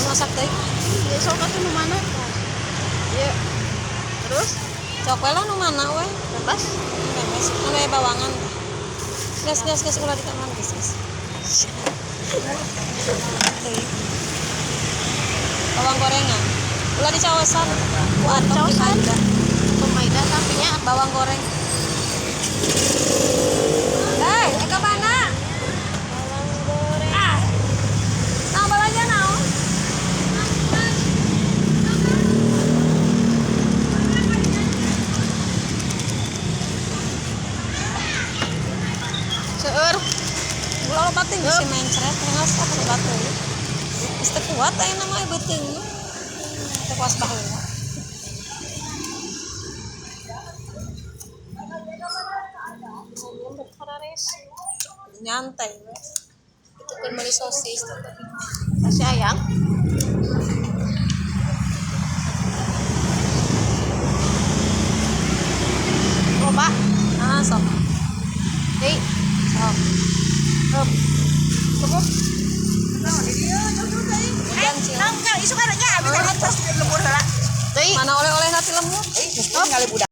Masak teh. Ya sok atuh nu mana? Ya. Terus Cok we lah nu mana we. Bebas. Bebas. Anu aya bawangan. Gas gas gas ulah di tangan gas gas. Bawang gorengan. Ulah di cawasan. Ku atok di Cawasan. Maida. Pemaida tapinya Bawang goreng. Hei, ka mana? Bawang goreng. Ah. Nah, balanja naon? Seueur. Gula loba teh geus mencret, ngas ah loba teh. Geus teu kuat ayeuna mah beuteung mah. Teu kuas baheula. Nyantai we. Itu kan meuli sosis tuh. Kasih ayam. Loba. Ah, sok. Deui. Sok. Hup. Cukup. Hujan cil. Deui. Mana oleh-oleh nanti lembur? Budak.